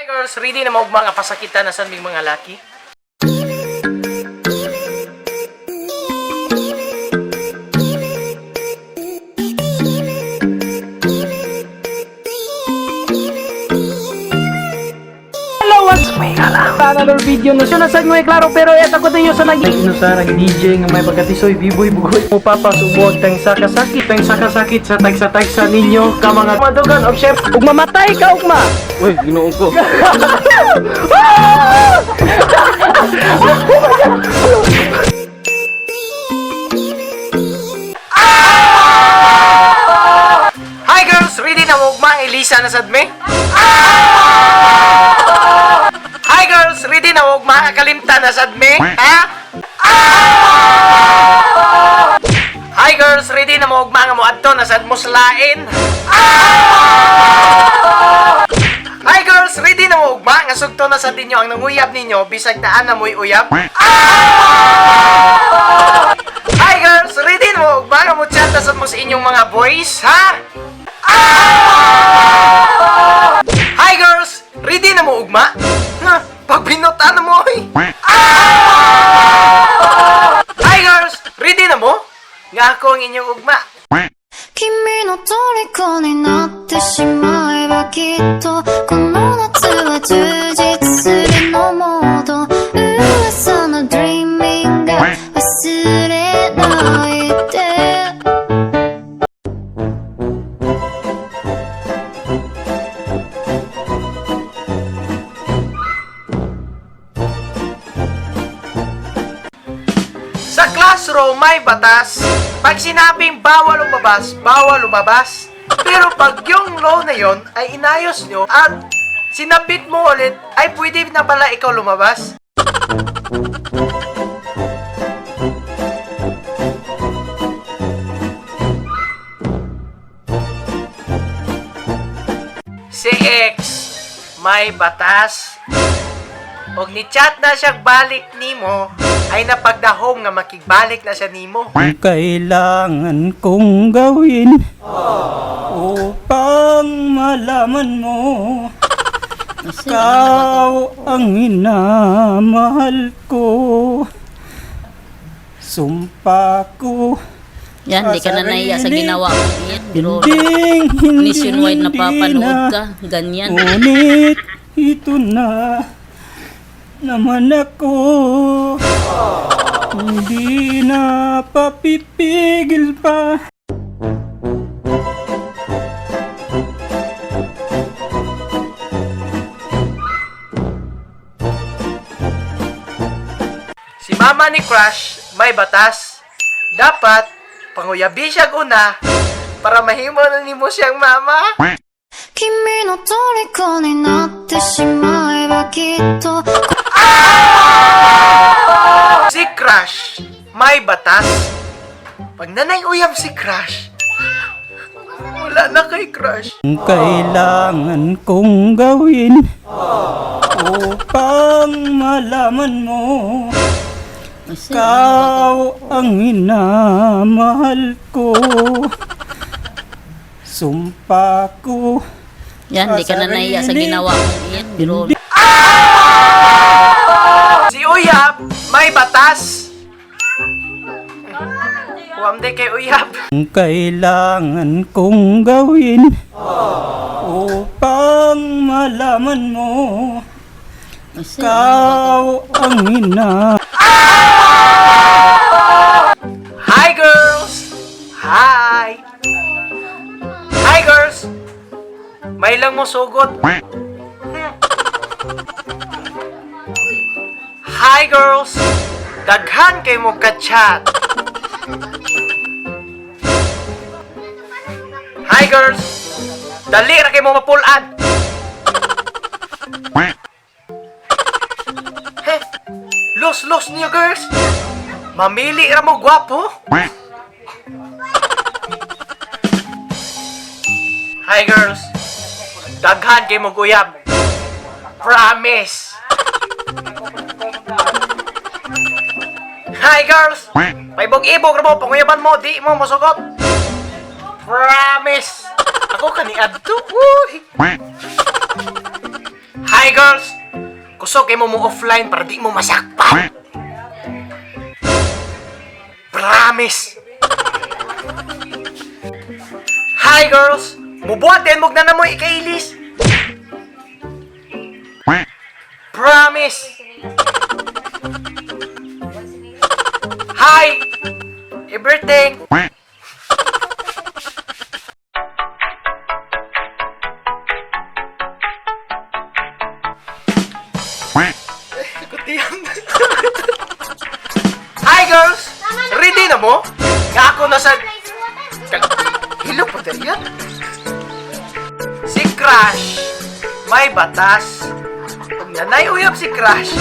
Girls, ready na maugma nga pasakitan na sa aming mga laki? Hello, what's may another video na siya nasa may klaro, pero eto ko ninyo sa nag Ino sa nag DJ nga may pagkatisoy biboy bugoy mo papasubog tang sakasakit tang sakasakit sa tagsa-tagsa ninyo ka mga madugan of chef Ug mamatay ka ugma. Uy, Ginoo ko. Hi girls, ready na maugma ang Elisa na sad me? Hi girls, ready na maugma ang kalimtan na sad me? Ha? Hi girls, ready na maugma nga moadto na sad mo sa lain? Hi girls, ready na maugma nga sugto na sad ninyo ang nanguyab ninyo bisag daan na mo'y uyab? Hi girls, ready na maugma nga mo chat na sad mo sa inyong mga boys, ha? Hi girls! Ready na mo ugma? Ha? Pag binutan na mo oy! Hi girls! Ready na mo? Nga ako ang inyong ugma. 君の虜になってしまえばきっとこの夏は充実するのもっと噂の dreaming が忘れないで。 Sa classroom may batas. Pag sinabing bawal lumabas, bawal lumabas. Pero pag yung law na yon ay inayos nyo at sinabit mo ulit, ay pwede na pala ikaw lumabas. Si X may batas. Og ni chat na siya balik nimo ay napagdahom nga makigbalik na siya nimo. Kailangan kong gawin upang malaman mo ikaw ang minamahal ko. Sumpa ko Yan, di ka na nahiya sa ginawa mo. Yan, pero hinding hindi nationwide hindi napapanood na. ka. Ganyan. Ngunit ito na naman ako. Hindi na papipigil pa. Si mama ni Crush may batas. Dapat panguyabi siya una para mahimo na nimo siyang mama. 君の虜になってしまえばきっと Si Crush may batas. Pag nanay uyab si Crush, wala na kay Crush. Kailangan kong gawin upang malaman mo ikaw ang minamahal ko. Sumpa ko Yan, di ka na nahiya sa ginawa mo. Yan, pero Si Uyab may batas. Huwag kay Uyab. Kailangan kong gawin upang malaman mo ikaw ang ina Hi girls! Hi! Hi girls! May lang mo sugod. Hi girls! Daghan kay mo ka-chat. Hi girls! Dali ra kay mo mapulan. Heh, los los niyo girls. Mamili ra mo gwapo. Hi girls. Daghan kay mo guyab. Promise. Hi girls. Paibog-ibog ra mo panguyaban mo di mo mosugot. Promise. Ako kani adto. Uy. Hi, girls! Kusog kay mo mo offline para di mo masakpan. Promise! Hi, girls! Mubuhat din mo na mo ikailis. Promise! Hi! Everything! Kutiyan. Hi, girls! Ready na mo? Nga ako na sa. Hilo po yan. Si Crush, may batas. Kung nanay uyab si Crush.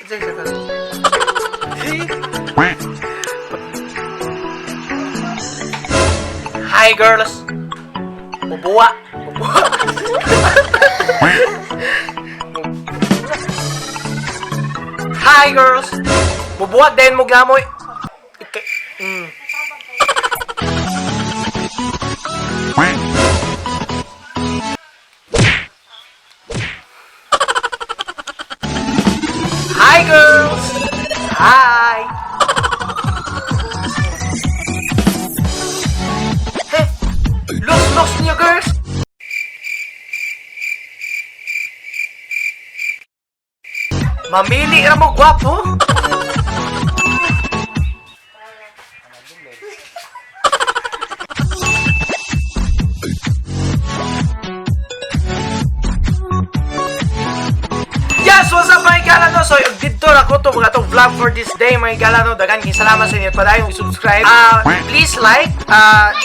Sige, sige. Hi, girls! Mubuwa! Mubuwa! Hi, girls! Mubuwag din mo gamoy. Hi, girls! Hi! Heh! Los-los niyo, girls! Mamili ra mo gwapo. Yes, what's up, mga galano? So, dito na ko to mga tong vlog for this day, mga galano. Dagan king salamat sa inyo padayong subscribe. Please like,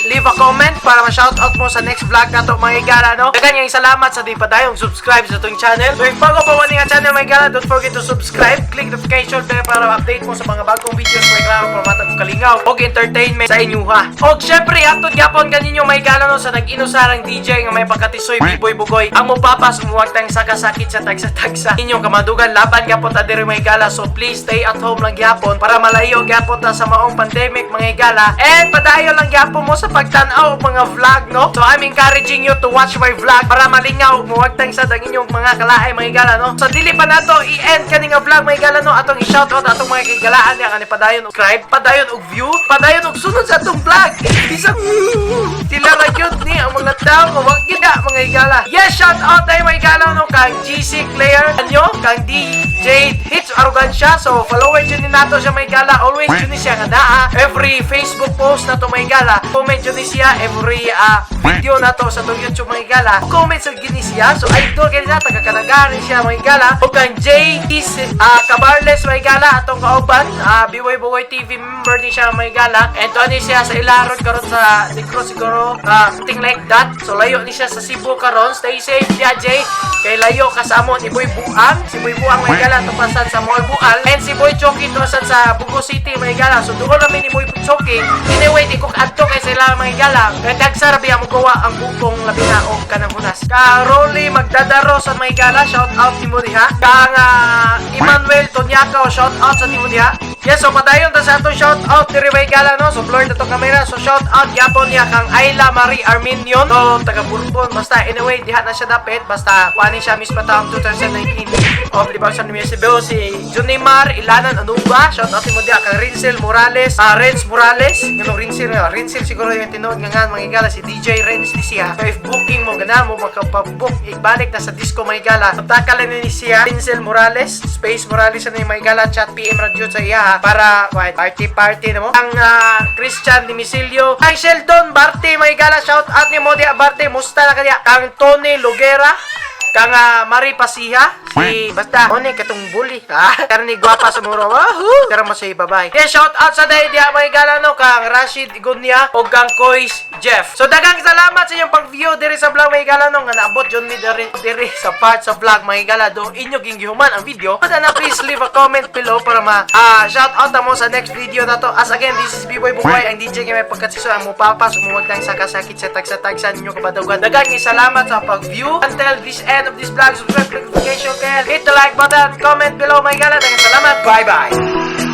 leave a comment para ma-shoutout mo sa next vlog na to, mga galano. Dagan king salamat sa di padayong subscribe sa itong channel. So, if bago pa wala nga channel, mga galano, don't forget to subscribe, click notification bell para ma-update mo sa mga bagong videos, mga galano, para matag kalingaw og entertainment sa inyo ha. Og syempre, hatod gapon kaninyo, mga galano, sa nag-inusarang DJ nga may pagkatisoy, Biboy Bugoy, ang mupapas umuwag tang sakasakit sa tagsa-tagsa. Inyong kamadugan laban gapon ta diri, mga gala. So please stay at home lang gyapon para malayo gyapon ta sa maong pandemic, mga gala. And padayon lang gyapon mo sa pagtan-aw og mga vlog, no? So I'm encouraging you to watch my vlog para malingaw muwagtang sa ang inyong mga kalaay, mga gala, no? So dili pa nato i-end kani nga vlog, mga gala, no? Atong i-shoutout atong mga kagalaan nga kani padayon og subscribe, padayon og view, padayon og sunod sa atong vlog. Bisag sila ra gyud ni ang mga tao nga wa gid na, mga higala. Yes, shout out tayo, mga higala, no, kang GC Claire anyo, kang DJ Hits Arrogancia. So follower jud ni nato siya, mga higala. Always jud ni siya nga naa every Facebook post nato, mga higala. Comment jud ni siya every video nato sa atong YouTube, mga higala. Comment sa gini siya. So idol kay siya, taga Kanagari siya, mga higala. O kang J Cabarles, mga higala, atong kauban, Biboy Bugoy TV member ni siya, mga higala. And to ni siya sa Ilaron karon sa Negros siguro, something like that. So layo ni siya sa Cebu karon. Stay safe diya, Jay. Kay layo ka sa amon ni Boy Buang. Si Boy Buang, mga higala, tupasan sa Mall Bual. And si Boy Choki tupasan sa Bugo City, mga higala. So doon namin ni Boy Choki. Anyway, di ko adto kay sila, mga higala. Kay tagsa ra biya mo gawa ang bukong labi na og kanang hunas. Ka Rolly magdadaro sa mga higala, shout out nimo diha. Kang Emmanuel Tonyakaw, shout out sa nimo diha. Yes, so padayon ta sa atong shout out diri, mga higala, no. So blur na tong camera. So shout out gyapon niya kang Ayla Marie Arminion. So taga Bourbon, basta anyway diha na siya dapit, basta kuani siya Miss Patang 2019 of Libang sa Municipal si Junimar Ilanan Anuba. Shout out nimo diha kang Rinsel Morales, Renz Morales. Ngano Rinsel nga? Rinsel siguro yung tinuod nga mga higala, si DJ Renz ni siya. So if booking mo gana mo makapag-book, ibalik na sa disco, mga higala. Kontakala ni siya Rinsel Morales, Space Morales ano yung mga higala, chat PM radio sa iya ha, para what, party party na mo. Ang Christian Dimisilio, ang Sheldon Barte, mga higala, shout out ni mo diha Barte, musta na kanya. Kang Tony Lugera, kang Marie Pasiha, si basta Oni katong bully. Ha? Karon ni gwapa sa muro. Wahoo! Karon mo say bye-bye. Yeah, shout out sa day diha, mga higala, no, kang Rashid Igunya o kang Kois Jeff. So daghang salamat sa inyong pag-view diri sa vlog, mga higala, no, nga naabot yun mi diri diri sa part sa vlog, mga higala, do inyo ging gihuman ang video. Basta na please leave a comment below para ma shout out na mo sa next video na to. As again, this is B-Boy Bukoy, ang DJ nga may pagkatsiso ang mupapas umuwag tang sakasakit sa tagsa-tagsa ninyo kabadugan. Daghang salamat sa pag-view. Until this end of this vlog, subscribe, click notification bell, hit the like button, comment below, mga higala. Daghang salamat. Bye-bye.